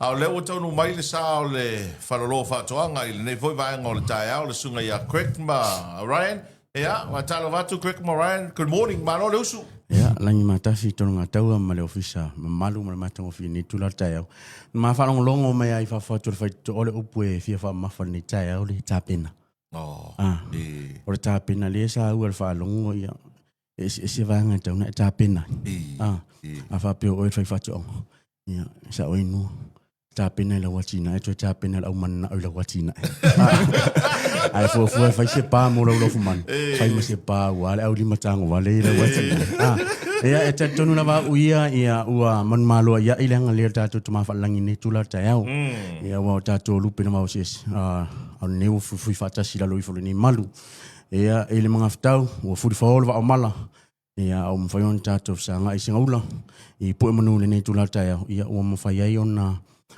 A o lea ua taunuu mai le sa o le Falolo o Faatoaga i lenei foi vaega o le taeao, le susuga ia Craig ma Ryan. Ia, faatalofa atu Craig ma Ryan, good morning, malo le usu. Ia, lagi matasi Tologataua ma le Ofisa mamalu ma le matagofie i lenei itula o le taeao. Ma faalogologo mai lava i fafo atu o le faitotoa, o le upu e fia faamamafa i lenei taeao le tapena. Oh, Ah, e, o le tapena lea sa ua i le faalogo, ia, e eseese vaega e tatau ona e tapena ai. e, Ah, e. a faapea o oe le faifaatoaga, ia, sa oe nua. Tapena i lau atinae, toe tapena i le aumananao i lau atinae. Ae fuafua e fai se pa mo lau lofumanu, fai ma se pa aua le aulima tagovale i lau atinae. Ah, ia, e talitonu lava au ia, ia ua manumalo ai ai le agalelei o le tatou Tama Faalelagi i lenei itula o le taeao. Ia, aua o tatou lupe na vaoseese, ah, a o lenei ua fuifui faatasi i lalo ifo o lenei malu. Ia, i le magafetau, ua fulifao le vaaomala, Ia, a ua mafai ona tatou fesagai i segaula i pue manu i lenei itula o le taeao, ia ua mafai ai ona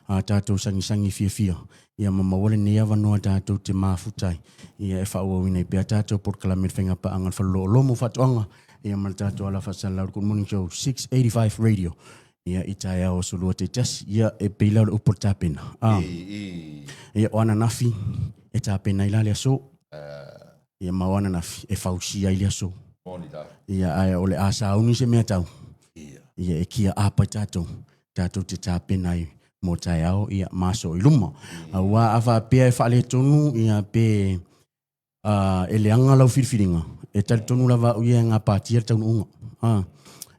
a tatou sagisagi fiafia, ia ma maua lenei avanoa tatou te mafuta ai, ia e faaauauina ai pea tatou polokalame i le faigapaaga a le Fale Olomo Faatoaga, ia ma le tatou ala faasalalau le Good Morning Show 685 Radio, ia i taeao aso Lua taitasi. Ia, e pei la o le upu o le tapena. A, ia, o ananafi e tapena ai la le aso. Ia ma o ananafi e fausia ai le aso. Moni la. Ia, ae o le a sauni se mea tau. Ia. Ia, e kia apa i tatou, tatou te tapena ai mo taeao, ia, ma aso i luma. Aua a faapea e faaletonu, ia, pe e leaga lau filifiliga, e talitonu lava au ia e gapatia le taunuuga.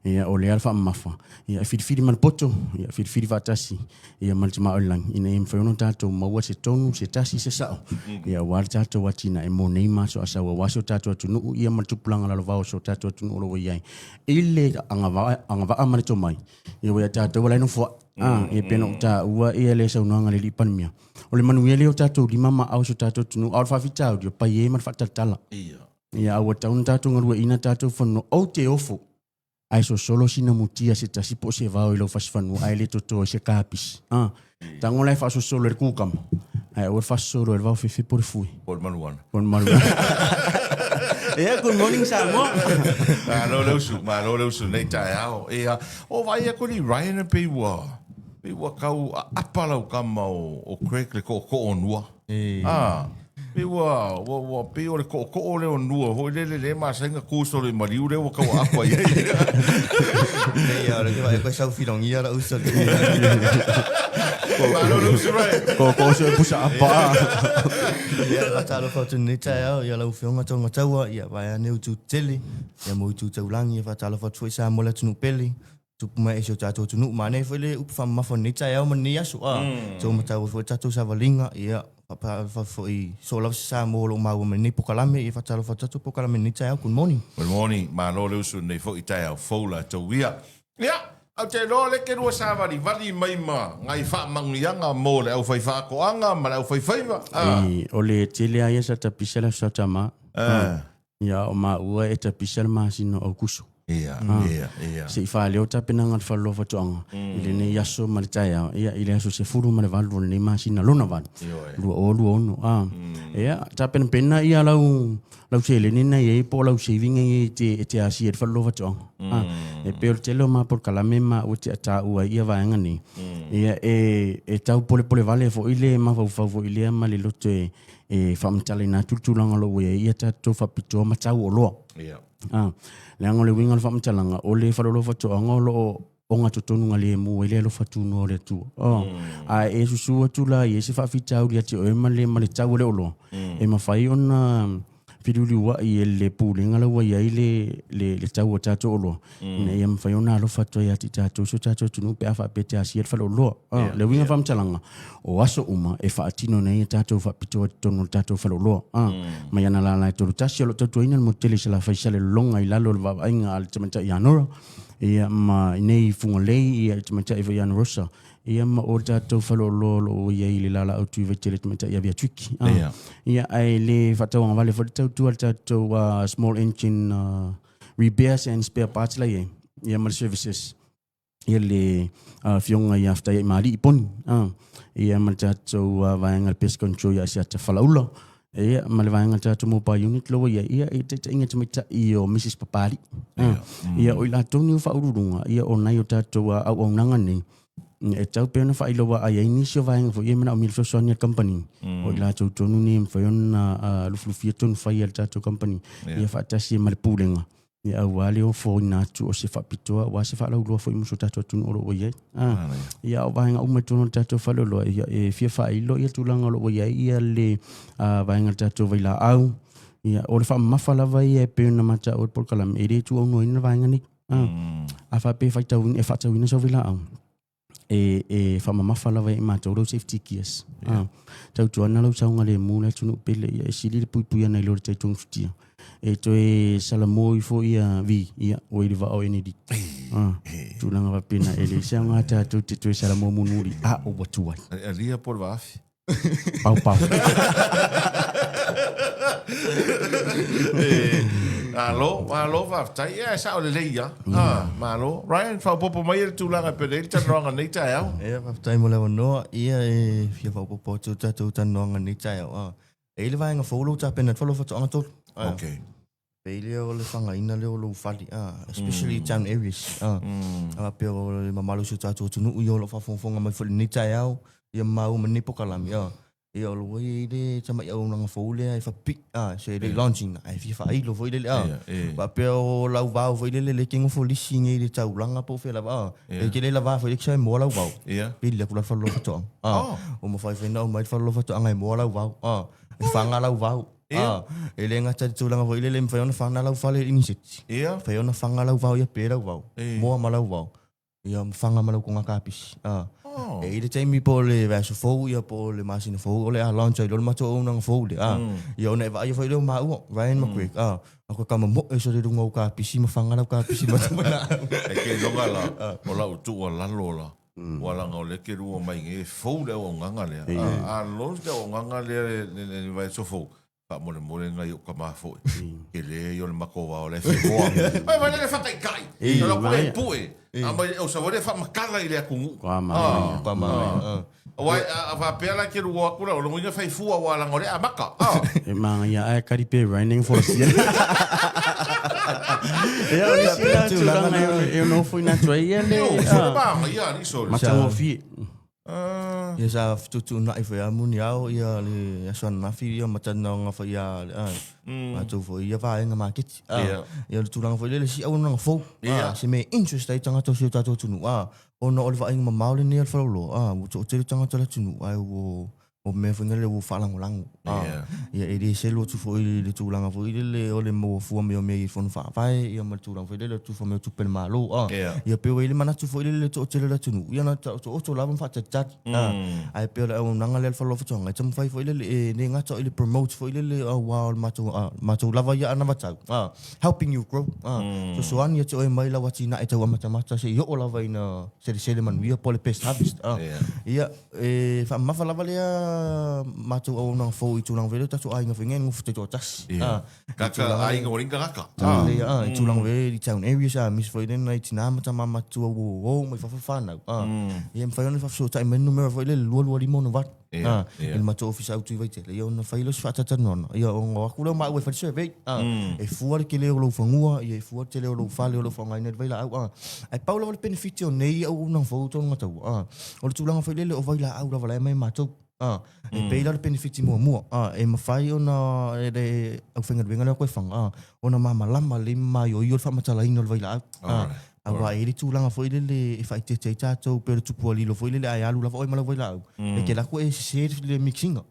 Ia, o lea le faamamafa, ia, e filifili ma le poto, ia, filifili faatasi, ia ma le Tama o i le Lagi, ina ia mafai ona tatou maua se tonu, se tasi, se sao, ia aua le tatou atinae mo nei ma aso a sau, aua si o tatou atunuu, ia ma le tupulaga lalovao o si o tatou atunuu o lo o ua i ai, i le agavaa ma le tomai, ia ua ia tatou o la e nofoai. Ia pei ona ou taua ia le saunoaga a le Alii Palemia, o le manuia lea o tatou lima ma aao i si o tatou atunuu, a o le faafitauli, o paie ma le faatalatala. Ia, a ua tatau ona tatou galueaiina tatou fanua. Ou te ofo, ae sosolo sina mutia se tasi po o se vao i lou fasifanua ae le toto ai se kapisi. Ah, tago la e faasosolo e le kukama, ae aua le faasosolo e le vaofefe po o le fue. Po o le maluana. Po o le maluana. Yeah, good morning Samoa. Malo le usu, malo le usu nei taeao. Ia, o vaai aku ni Ryan e pei ua, pei ua tau aapa lau kama o Craig le tootoo o nua. Ah, pei ua, ua, ua, pei o le tootoo lea o nua foi lele le masani na tu solo i maliu lea ua tau aapa i ai. Ia, o le ke koe sau filogia la uso. Malo le usu Ryan. Tootoo se pusa apa. Ia, faatalofa atu i lenei taeao, ia lau Afioga Tologataua, ia vaeane utu tele, ia mo itu taulagi, ia faatalofa atu foi Samoa le atunuu pele, tupu mai e si o tatou atunuu. Manaia foi le upu faamamafa o lenei taeao ma lenei aso, a tou matau ai foi le tatou savaliga, ia, faatalofa foi so lava se Samoa o lo o maua mai lenei polokalame, ia faatalofa atu tatou polokalame i lenei taeao. Good morning. Good morning. Malo le usu i lenei foi taeao fou latou ia. Ia, ou te iloa o lea e te lua savalivali mai ma nai faamanuiaga mo le aufaifaatoaga ma le aufaifaiva. A. O le tele lava ia sa tapisa le Aso Tama. Ia, o maua e tapisa le masina o Aukuso. Ia, ia, ia. Se i faaleo tapenaga a le Fale o Faatoaga i lenei aso ma le taeao, ia, i le aso 18 o lenei masina lona valu, 2026. A, ia, tapenapena ia lau, lau seleni na i ai po o lau saving e te, e te asia i le Fale o Faatoaga. A, e pei o le tele o ma polokalame ma ua te taua ai ia vaega nei. Ia, e, e tau polepole vale foi le mafaufau foi lea ma le loto e, e faamatalaina atu le tulaga o lo o ua i ai ia tatou faapitoa ma tau oloa. Yeah. Ah, leaga o le uiga o le faamatalaga, o le faleoloa faatoaga o lo o ogatotonu galemu ai le alofa tunoa o le Atua. Oh. A e susu atu la i ai se faafitauli ia te oe ma le, ma le tau o le oloa, e mafai ona feliuliuai e le pulega la ua i ai le, le, le tau o tatou oloa, ina ia mafai ona alofa atu ai ia te tatou i si o tatou atunuu pe a faapea e te asia le faleoloa. Ah, le uiga faamatalaga, o aso uma e faatino nei e tatou faapitoa i totonu o le tatou faleoloa. Ah, mai ana lala e 31 o lo o tautuaina le motu tele i Salafai Salelologa i lalo o le vaavaaiga a le tamaitai ia Nora, ia ma i nei Fugalei, ia i le tamaitai foi ia Ana Rosa, ia ma o le tatou faleoloa o lo o i ai i le lalaau tui Vaitele tamaitai ia Viatuiki. Ah, ia ae le faatauagavale foi le tautua a le tatou small engine repairs and spare parts la i ai, ia ma le services. Ia le Afioga ia Fetaiaimali'i Poni, ia ma le tatou vaega le Pest Control ia Asiata Falaula, ia ma le vaega le tatou Mobile Unit lo ua i ai, ia i le taitaiga tamaitai o Mrs Papali'i. Ia o i latou nei o faauluuluga, ia o nai o tatou auaunaga nei, E tau pea ona faailoa ai ai nisi o vaega foi ia e manaomia le fesoasoani a le kamupani, o i latou tonu nei e mafai ona lufilufia tonu fai a le tatou kamupani, ia faatasi ai ma le Pulega, ia aua le ofoina atu o se faapitoa aua se faalauiloa foi mo si o tatou atunuu o lo o ua i ai. Ia, a o vaega uma i totonu o le tatou faleoloa, ia, e fia faailo ia tulaga o lo o ua i ai ia le vaega o le tatou vailaau, ia, o le faamamafa lava ia e pei ona mataua i le polokalame, e le tuuaunoaina le vaega nei. A faapea e faitauina, e faatauina sau vailaau, e faamamafa lava ia i matou lau safety gears. Yeah. Tautuana lau saogalemu le atunuu pele, ia e sili le puipuia nai lo le tai togafitia. E toe salamo ifo ia Vi, ia, ua i le vaa o Enedi. Tulaga faapena, e leai se aoga tatou te toe salamo mulimuli, a ua tuai. Alia po o le vaafi. Pau pau. Malo, malo faafetai. Ia, e sao lelei lava. Ah, malo. Ryan, faaopoopo mai le tulaga e pei ona i ai le talanoaga i lenei taeao. Ia, faafetai mo le avanoa. Ia, e fia faaopoopo atu le tatou talanoaga i lenei taeao. Ah, e i ai le vaega fou lea ua tapena atu Faleoloa Faatoaga 3. Ah, Okay. Pei lea o le fagaina lea o lou fale, especially town areas. A faapea o le mamalu o si o tatou atunuu ia o lo o faafogafoga mai foi i lenei taeao ia ma maua ma lenei polokalame, ia o lo o i ai le tamai auaunaga fou lea e faapipii, so e le i launch ina ae fia faailo foi lele, faapea o lau vao foi lele lea e te nofo lisi nei i le taulaga po o fea lava, e te le lava foi le kisa e moa lau vao, pili atu la le faleoloa faatoaga, ua mafai foi ona aumai le faleoloa faatoaga e moa lau vao, e faga lau vao. Ia. E le gata i le tulaga foi lele e mafai ona faga lau fale i iniseti. Ia. Mafai ona faga lau vao ia pe lau vao. Moa ma lau vao. Ia ma faga ma lau koga kapisi. Oh. E i le taimi po o le vaiaso fou ia po o le masina fou o le a launch ai loa le matou auaunaga fou lea. Ia ona e vaaia foi lea o maua, Ryan ma Craig. Ako ka mamoe sole i luga o kapisi ma faga lau kapisi ma lau. E ke iloga la, o lau tuualalo la, Ua laga o lea ke lua mai nei e fou le auaunaga lea. A launch le auaunaga lea le vaiaso fou, faamolemole nai ou tama foi, tele ia o le matou vao la e fia moa. Vai vai le faataitai, o lau pule pue, a mai o sa le faamatala i le atunuu. Aua a faapea la ke lua atu la, o lona uiga fai fua aua leaga o lea e amata. E magaia ae kari pe Ryan eng folasia. Ia o le isi lena tulaga e ono ofoina atu ai ia le Magaia alii sole. Matagofie. Ia sa fetuutuunai foi lava muniao ia le aso ananafi ia ma talanoaga foi ia matou foi ia vaega maketi. Ia o le tulaga foi lele si auaunaga fou. Se mea e interest ai tagata o si o tatou atunuu. Ona o le vaaiga mamao lenei a le faleoloa, a, ua toatele tagata o le atunuu, ae ua, o mea foi lele ua faalagolago. A, Yeah. ia e le selu atu foi i le tulaga foi lele o le maua fua mai o mea i fono faavae, ia ma le tulaga foi lele o le tufa mai o tupe a le Malo. A, Yeah. ia pei ua i ai le manatu foi lele le toatele o le atunuu, ia na taotooto lava ma faatalitali. A, ae pei o le auaunaga lea a le faleoloa faatoaga, e taumafai foi lele e le gata i le promote foi lele aua o le matou, a, matou lava ia anavatau, a, helping you grow. Ah, fesoasoani ia te oe mai lau atinae tau amatamata seia oo lava ina selesele manuia po o le best harvest. Ah, Yeah. ia, e faamamafa lava lea matou auaunaga fou i tulaga foi lea o tatou aiga foi nei nofo taitoatasi. Yeah. Ah, i Kaka tulaga aiga ua leai ni tagata. Ah, lea, ah, i tulaga foi lea i town areas, ah, aemaise foi lea nai tina ma tama matutua ua o mai fafo fanau. Ah, ia mafai ona faafesootai mai le numera foi lele 22568. Ia, Ah, ia. i le matou ofisa autu i Vaitele, ia ona fai lea o se faatatalanoaga. Ia ona o atu lea o maua e fai le survey. Ah, E fua le tele o lou fanua, ia e fua le tele o lou fale o lo o faaaogaina i le vailaau. Ah, ae pau lava le benefit o nei auaunaga fou tonu gataua. Ah, o le tulaga foi lele o vailaau lava la e aumai e matou. Ah, e pei la le benefit muamua. Ah, e mafai ona e le aufaigaluega lea koe faga, ah, ona malamalama lelei ma maioio le faamatalaina o le vailaau. Ah, Aua e i ai le tulaga foi lele e faaeteete ai tatou pei o le tupu alilo foi lele ae alu lava oe ma lau vailaau, e te alu atu e sese le mix ina.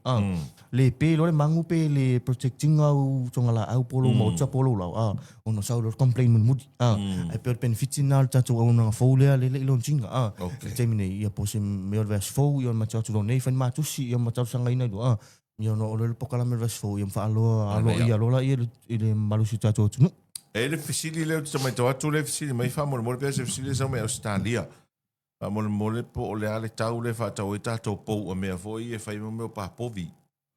Le pe loa le magu pe le protect ina au togalaau po o lou maota po o lou lao, ona sau loa le complain mulimuli. Ae pei o le benefit lena o le tatou auaunaga fou lea lea e le i launch ina. I le taimi nei, ia po o se mea o le vaiaso fou, ia ona matou atu loa nei fai ni matusi, ia ma talosagaina ai loa. Ia ona oo loa lea o le polokalame o le vaiaso fou, ia ma faaloa aloaia loa laia i le mamalu o si o tatou atunuu. E i ai le fesili lea ou te tamaitau atu lea e fesili mai faamolemole pe se fesili lea e sau mai Ausetalia. Faamolemole po o le a le tau lea e faatau ai tatou pou a mea foi ia e fai ma mea o papovi.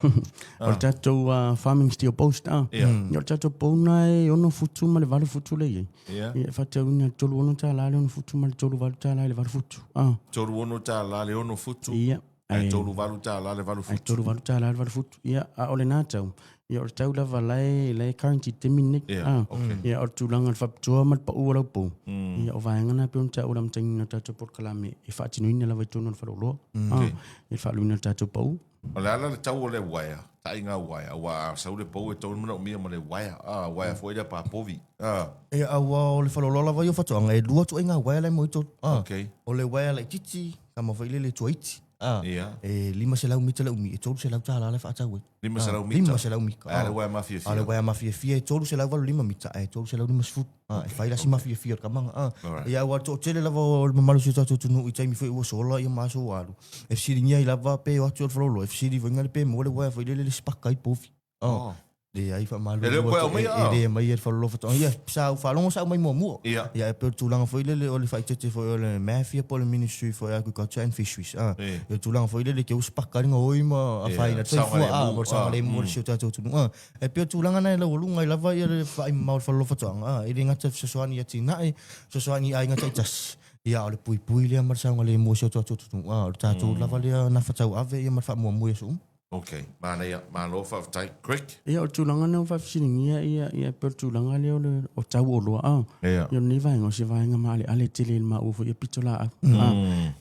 O le tatou farming steel post a. Ia. Ia o le tatou pou na e 6 futu ma le 8 futu lea e i ai. Ia. Ia e faatauina i le $36 le 6 futu ma le $38 i le 8 futu. $36 le 6 futu. Ia. Ae $38 le 8 futu. Ae $38 le 8 futu. Ia, a o lena tau, ia o le tau lava la e, la e current i le taimi lenei. Yeah, Ah, okay. Ia, o le tulaga o le faapitoa ma le pau o lau pou, ia o vaega na pei ona taua i le amataina o le tatou polokalame e faatinoina lava i totonu o le faleoloa. Ah, Okay. i le faaluina o le tatou pau. O le a la le tau o le uaea, taaiga uaea, aua a sau le pou e tatau ona manaomia ma le uaea, a, uaea foi lea papovi. A. Ia, aua o le faleoloa lava ia o faatoaga, e lua ituaiga uaea la e maua i totonu. A. Okay. O le uaea laitiiti, tama foi lele tuaiti. A. Ia. E 500 mita le umi, e $300 la e faatau ai. 500 mita. 500 mita. Ae a le uaea mafiafia? A o le uaea mafiafia e 385 mita, ae 350. A, e fai la si mafiafia o le kamaga. A. Alright. Ia, aua o le toatele lava o le mamalu o si o tatou atunuu i taimi foi ua sola ia ma aso ua alu, e fesiligia ai lava pe o atu i le faleoloa, e fesili foi le pe maua le uaea foi lele le sipaka ai povi. Oh. Leai, faamalulu E le o koe atu, aumaia, e le aumaia le faleoloa faatoaga. Ia, sa ou faalogo sa aumai muamua. Ia. Ia, e pei o le tulaga foi lele o le faaeteete foi o le MAF ia po o le Ministry for Agriculture and Fisheries. A, E. o le tulaga foi lele ke ua sipaka ai le gaoi ma afaina Ia, soifua, a, saogalemu, mo le saogalemu o le si o tatou atunuu. A, e pei o le tulaga na e laualuga ai lava ia le vaaimamao o le faleoloa faatoaga. A, e le gata i fesoasoani i atinae, fesoasoani i aiga taitasi, ia, a o le puipui lea ma le saogalemu o si o tatou atunuu. A, o le tatou lava lea nafa tauave ia ma le faamuamua i aso uma. Ok, manaia, malo faafetai. Craig? Ia, o le tulaga lea ua faafesiligia, ia, ia, e pei o le tulaga lea o le, o tau oloa, a. Ia. Ia, o lenei vaega, o se vaega maaleale tele i le maua foi ia pitolaau, a.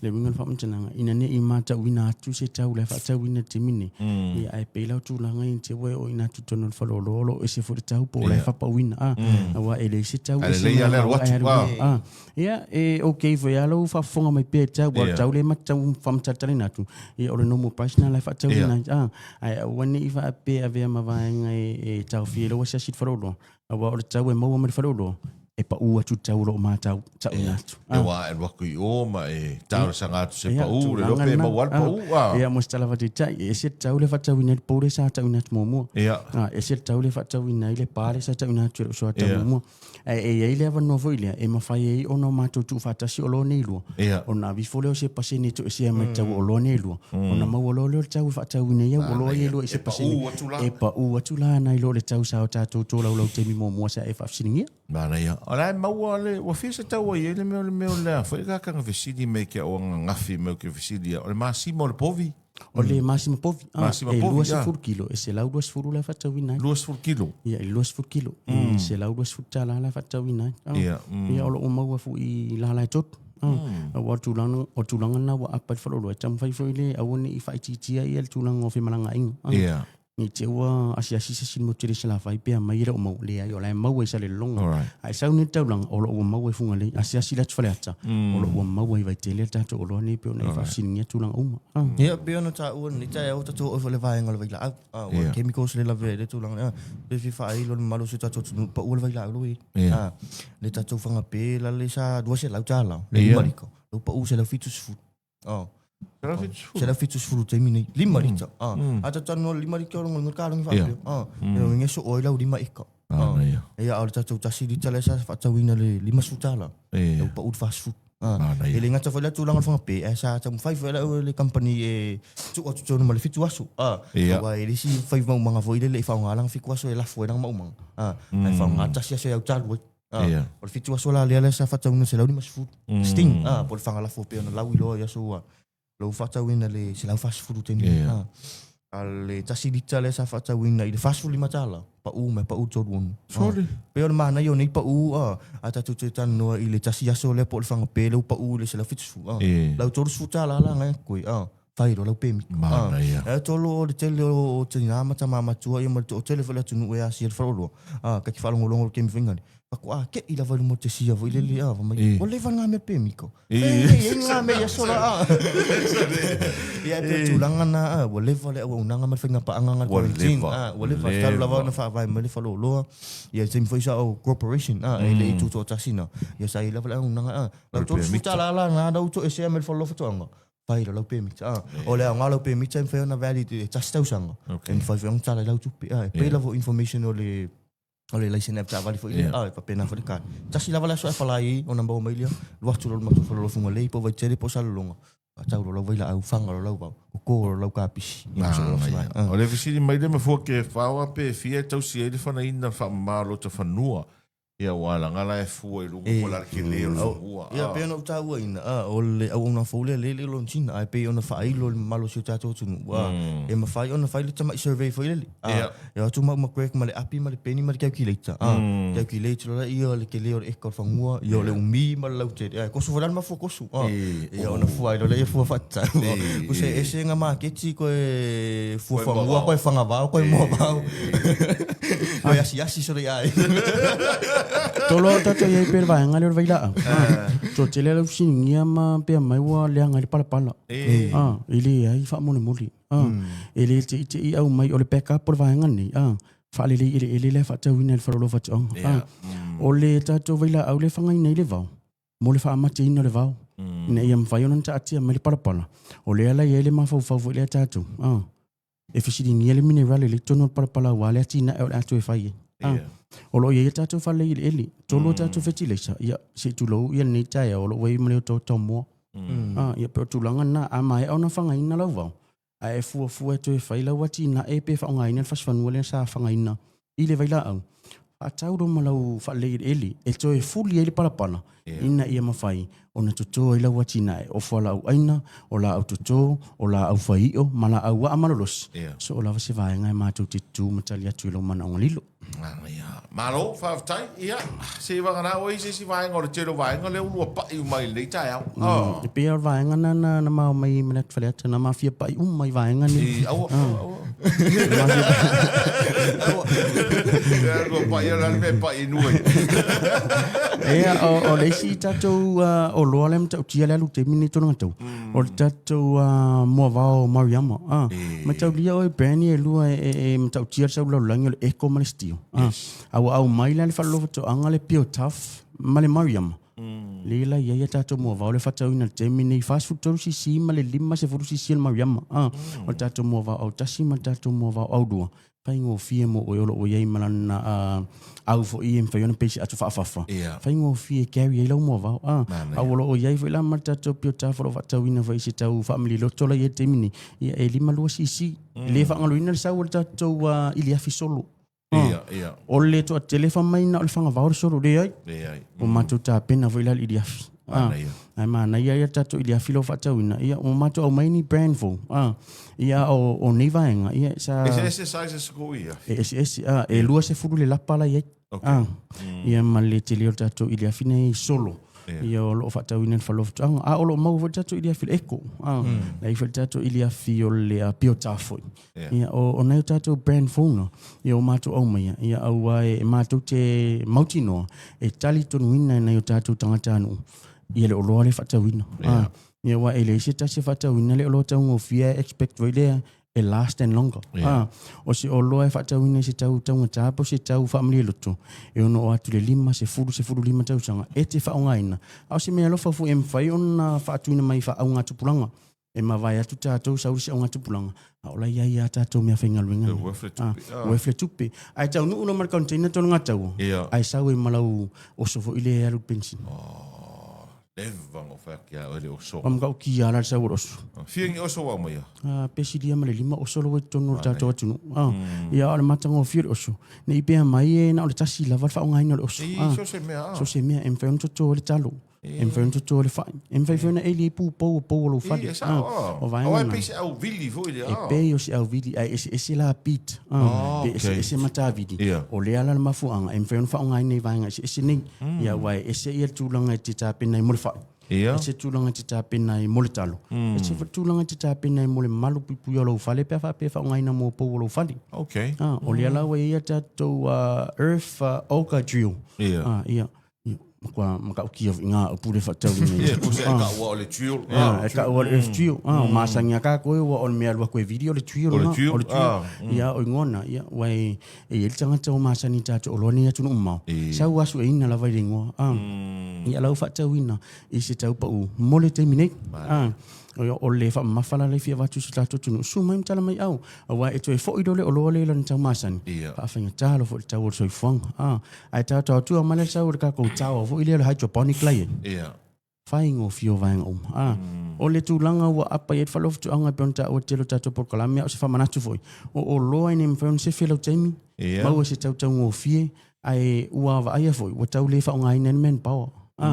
Le uiga o le faamatalaga, ina ne i matauina atu se tau la e faatauina i le taimi lenei, ia, ae pei la o tulaga ia te ua e oo ina atu i totonu o le faleoloa o lo o ese foi le tau po o la e fapauina, a. Aua e leai se tau Ae ese lelei lava le alu mai atu, ae alu a. a. Ia, e okay foi lava lou faafofoga mai pea i te au, aua o le tau lea ma te tau faamatalatalaina atu, ia o le normal price lena la e faatauina ai. A, ae aua ne i faapea e avea ma vaega e taofia ai lou asiasi i le faleoloa, aua o le tau e maua mai le faleoloa, e pau atu i le tau o lo o matau tauina atu. E wā e alu atu i o ma e talosaga atu se pau, le iloa pe maua lava le pau. A. Ia, mo se tala faataitai, e ese le tau lea e faatauina ai le pou lea sa tauina atu muamua. Ia. A, ese le tau lea e faatauina ai le pa lea sa tauina atu e lou soatau muamua. Ae e i ai le avanoa foi lea e mafai ai ona o matou tuufaatasi oloa nei lua, ona ave ifo lea o se pasene e toesea mai le tau o oloa nei lua, ona maua loa lea o le tau e faatauina ai au oloa ia e lua i se pasene. E pau atu la nai lo le tau sa o tatou tolaulau taimi muamua sa e faafesiligia. Manaia. O la e maua le, ua fia se tau ai le mea o le mea o le a foi ka kanga fesili me ke o angafi me ke fesili o le masima o le povi. O le masima povi. Ah, Masima e povi, 20 kilo, e 120 la e faatauina ai. 20 kilo. Ia, e 20 kilo, e $120 la e faatauina ai. Ah, Ia, Ia, o lo o maua foi i lala e tolu. Ah, Aua o le tulaga, o le tulaga lena ua apa i le faleoloa, e taumafai foi le aua ne i faaitiitia ia le tulaga o femalagaaiga. Ah, Ia. Ne i te i ua asiasi se isi i le motu tele i Salafai pe aumai e le o maua. Leai, o la e maua i Salelologa. Alright. Ae sau nei le taulaga, o lo o ua maua i Fugalei. Asiasi le atu Faleata, o lo o ua maua i Vaitele le tatou oloa nei pei ona e faafesiligia tulaga uma. Ah. Ia, pei ona taua lenei taeao tatou oo foi i le vaega o le vailaau. Ah, ua chemicals le lavea i le tulaga lea. Pe fia faailo le mamalu o si o tatou atunuu, pau le vailaau lo e. Ah, le tatou fanga pe la le sa $200 le lima lita. Lau pau $170. Oh. 170 taimi nei. Lima lita. Ah, a tatou talanoa lima lita o le kalagi faapea. Ah, e logo so oi lau lima eka. Ah, Ah, ia o le tatou tasi lita lea sa faatauina le $50. Ia. Lau pau le 40. Ah, Manaia. e le gata foi la tulaga o le fanga pe, ae sa taumafai foi lau le company e tuu atu totonu ma le 7 aso. Ah, Ia. aua e le isi fai maumaga foi lele i faaaoga lana 7 aso e lafo ai lana maumaga. Ah, ae faaaoga tasi aso e autalu ai. Ah, Ia. o le 7 aso la lea lea sa faatauina $150. Sting, ah, po o le fanga lafo pei ona lau iloa i aso ua lau faatauina le $140 taimi. Ia. Ah, a le tasi lita lea sa faatauina i le $45, pau mai pau 36. Sorry. Pei o le manaia o nei pau, ah, a tatou toe talanoa i le tasi aso lea po o le fanga pe leu pau i le $170. Ah, Ia. lau $30 la ngai koe, ah, fai loa lau pemita. Ah, Manaia. e tolu o le tele o tina ma tama matua ia ma le toatele foi le atunuu e asia le faleoloa. Ah, ka te faalogologo le taimi foi ngale. Faku, ah, ke i lava i luma o te sia foi lele, ah, fai mai, ua leva ngā mea pemita. E. E, e ngā mea i aso la, ah. Ia, e pei o tulaga na, ah, ua leva le auaunaga ma le faiga paaga le Ua quarantine. leva. Ah, ua leva. Talu lava ona faavae mai le faleoloa. Ia, i taimi foi sa o corporation, ah, e le i tutoatasi na. Ia, sa i lava le auaunaga, ah. Lau $30 la na, lau toesea mai le faleoloa faatoaga. Fai lau pemita. Ah, o le aoga o lau pemita e mafai ona valid i le tasi tausaga. Okay. E mafai foi ona tala i lau tupe. Ah, e pei lava o information o le o le license app taavale foi lea. Ah, e faapena foi le card. Tasi lava le aso e apply ai ona maua mai lea, alu atu loa i le matou faleoloa Fugalei po o Vaitele po o Salelologa. Faatau loa lau vailaau, faga loa lau vao, koko loa lau kapisi. Ia, so loa fai. Ah. O le fesili mai le mafua ke whaoa pe fia e tausi ai le whanaina whaamama o lota whanua. Ia, ua alaga la e fua i luga po o le a le tele o le fanua. Ia, pei ona ou tauaina, o le auauna fou lea lea e le o launch ina, ae pei ona faailo i le mamalu o si o tatou atunuu, e mafai ona fai le tamai survey foi lele. E o atu maua ma Greg ma le api ma le peni ma le calculator, calculate loa lea le tele o le eka o le fanua, ia o le umi ma le lautele, ae kosu foi la le mafua kosu. Ia ona fua ai loa lea ia fua faatatau. Koe ese ga maketi koe fua fanua koe fagavao koe moavao. Koe asiasi solo ia ai. Tolo au tatou i ai pe le vaega lea o le vailaau. Toatele lau fesiligia ma pea mai ua leaga ai le palapala. E leai faamolemole. E le teitei au mai o le backup o le vaega lenei. Faalelei eleele la e faatauina e le Faleoloa o Faatoaga. O le tatou vailaau lea e fagaina ai le vao, mo le faamateina o le vao, ina ia mafai ona taatia mai le palapala. O lea la e i ai le mafaufau foi lea tatou, e fesiligia le minerale lea i totonu o le palapala aua le atinae o le a toe fai ai. O lo o i ai a tatou fale eleele, 3 a tatou fetileisa, ia se i tulou ia lenei taeao o lo o ua i ai ma le otaota o moa. Ia pei o tulaga lena, a maea ona fagaina lau vao, ae fuafua e toe fai lau atinae pe faaaogaina le fasifanua lea sa fagaina i le vailaau, faatau loa ma lau faalelei eleele e toe fuli ai le palapala ina ia mafai ona toto ai lau atinae o fualaau aina, o laau toto, o laau faiio ma laau aa malolosi. So o lava se vaega e matou te tutu ma tali atu i lou manaoga lilo. Malo, faafetai. Ia, se i vagana ua i ai se isi vaega o le tele o vaega lea ua lua pai uma i lenei taeao. E pei lava o le vaega lena na ma omai ma le atu Faleata, na ma fia pai uma i vaega nei. I, aua, aua, aua. Ia, ua pai o le a le mea e pai i nua i. Ia, o le isi tatou oloa lea e matautia le alu i le taimi lenei i Tolegatau, O le tatou moavao Mariama. Ah, mataulia oe brand ia e lua e matautia le sau lalolagi o le Echo ma le Steel. Ah, a ua aumai la le Faalelofatooaga le Pure Tough ma le Mariama. Lea la i ai a tatou moavao le faatauina i le taimi nei 43 cc ma le 50 cc o le Mariama. Ah, o le tatou moavao autasi ma le tatou moavao aulua faigofie mo oe o lo o i ai ma lana au foi e mafai ona pei se ato faafafa. Faigofie e carry ai lau moavao. A ua lo o i ai foi la ma le tatou Pure Tough o lo o faatauina foi i se tau faamililoto la i ai i le taimi nei. Ia, e 52 cc. E le faagaloina le sau o le tatou iliafi solo. O le toatele fai mai na o le fagavao le solo. Leai. Leai. Ua matou tapena foi la le iliafi. Manaia. Ae manaia ia le tatou iliafi lea ua faatauina. Ia, ua matou aumai ni brand fou. Ia, o nei vaega, ia, sa... Eseese sizes ko ia. E eseese, e 20 le lapa la i ai. Ia, ma le tele o le tatou iliafi nei solo. Ia, o lo o faatauina i le fale o faatoaga. A o lo o maua foi le tatou iliafi le Eco. La i ai foi le tatou iliafi o le Pure Tough foi. Ia, o nai o tatou brand fou na, ia o matou aumaia, ia aua e matou te mautinoa, e talitonuina e nai o tatou tagatanuu, ia le oloa lea e faatauina. Ia aua e leai se tasi e faatauina le oloa taugofie ae expect foi lea e last and longer. O se oloa e faatauina i se tau taugata po o se tau faamalialoto, e ono oo atu i le 5, 10, 15 tausaga e te faaaogaina. A o se mea alofa foi e mafai ona faatuina mai faaaugatupulaga. E mavae atu tatou sau isi augatupulaga, a o la i ai a tatou mea faigaluega nei. Ua efe le tupe. Ua efe le tupe. Ae taunuu loa ma le container tonu gataua, ae sau ai ma lau oso foi lea e alu i le penisini. Oh, leva ona fai ake a oe le oso. Ua matautia la le sau o le oso. Fia ni oso ua aumaia? Pe silia ma le 5 oso la ua i totonu o le tatou atunuu. Ia, o le matagofie o le oso, ne i pea mai e na o le tasi lava le faaaogaina o le oso. So se mea. So se mea e mafai ona toto ai le talo. E mafai ona toto le fai. E mafai foi ona eli ai pupou o pou o lou fale. E sao. O vaega na. E pei se auvili foi lea. E pei o se auvili ae eseese la beat. Pe eseese matavili. O lea la le mafuaaga e mafai ona faaaogaina i vaega eseese nei. Ia aua e ese ia le tulaga e te tapena ai mo le fai. Ese tulaga e te tapena ai mo le talo. Ese foi le tulaga e te tapena ai mo le malu puipuia o lou fale pe a faapea e faaaogaina mo pou o lou fale. O lea la ua i ai a tatou earth auger drill. Ia. Matua matautia foi ngā upu le whaatau nei. Ia, ko se ka ua o le drill. E ka ua le earth drill. O masangi a ka koe ua o le mea lua koe video le drill. O le drill. O le drill. Ia, o ingoa na, ia, ua e e i ai le tagata o masani tātou o loa nei atunuu mamao. Sau asu e ina lava i le ingoa. Ia lau whaatauina i se tau pau mo le taimi nei. O le whaamamafa la le fia avatu i so tatou atunuu, susu mai ma tala mai au, aua e toe foi loa le oloa lea i lona tau masani, faafaigata loa foi le tau o le soifuaga. Ae tatou atu aumai le sau o le tatou tower foi lea o le hydroponic la i ai. Faigofie o vaega uma. O le tulaga ua apa i ai le faalofutuaga e pei ona taua i le tele o tatou polokalame, a o se faamanatu foi, o oloa e le mafai ona sefe i lau taimi, maua i se tau taugofie. Ae ua vaaia foi ua tau le faaaogaina ai le manpower. A,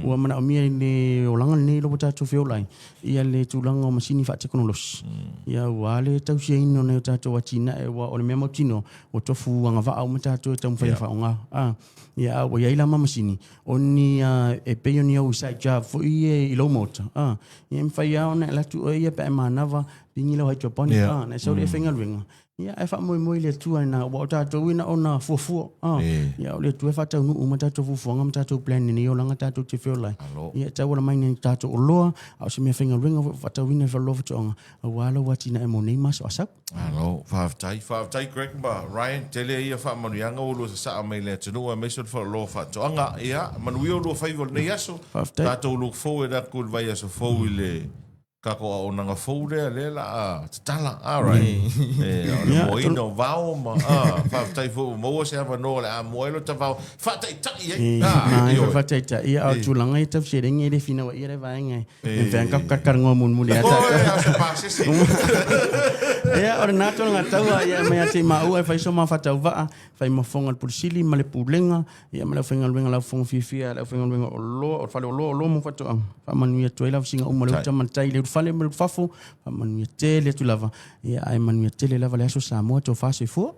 ua manaomia i le olaga lenei ua tatou feola ai, ia le tulaga o masini faatekonolosi. Ia ua le tausiaina o nai o tatou atinae aua o le mea mautinoa ua tofu agavaa uma tatou e taumafai e faaaoga. A, ia a ua i ai la ma masini, o ni e pei o ni au side job foi ia i lou maota, a, ia e mafai lava ona e alu atu oe ia pe a e manava, pigi lau hydroponic, a, ona e sau lea e faigaluega. Ia, ae faamoemoe i le Atua ina aua o tatou ina ona fuafua. Ah, ia, o le Atua e faataunuu uma tatou fuafuaga ma tatou plan i lenei olaga tatou te feola ai. Alo. Ia, e tauala mai nai tatou oloa, a o se mea faigaluega foi ua faatauina i le Faleoloa o Faatoaga, aua lau atinae mo nei ma aso a sau. Malo, faafetai. Faafetai Greg ma Ryan, tele ia faamanuiaga ua lua sasaa mai le atunuu aemaise o le Faleoloa o Faatoaga. Ia, manuia o lua faiva o lenei aso. Faafetai. Tatou look forward atu i le vaiaso fou i le Kako auaunaga fou lea, lea la a tatala. All right. E, o le moaina o vao ma, ah, faafetai foi ua maua se avanoa o le a moa ai lota vao. Faataitai ai. E, Ah, maea ioe. faataitai. Ia, a o tulaga ia tau seleni e le finau ai ia le vaega e. E mafai ona tatou mulimuli ia Oi, tatou. a o se pasese. Ia, o lena tulaga taua, ia mai ia te maua e fai so ma faatauvaa, fai ma fofoga o le Pule Sili ma le Pulega, ia ma le aufaigaluega a le aufofoga fiafia, le aufaigaluega o oloa, o le fale oloa o oloa mo faatoaga. Faamanuia atu ai lavasiga uma le uta ma le tai, le ulufale ma le ulufafo, faamanuia tele atu lava. Ia, ae manuia tele lava le aso Samoa, tofa soifua.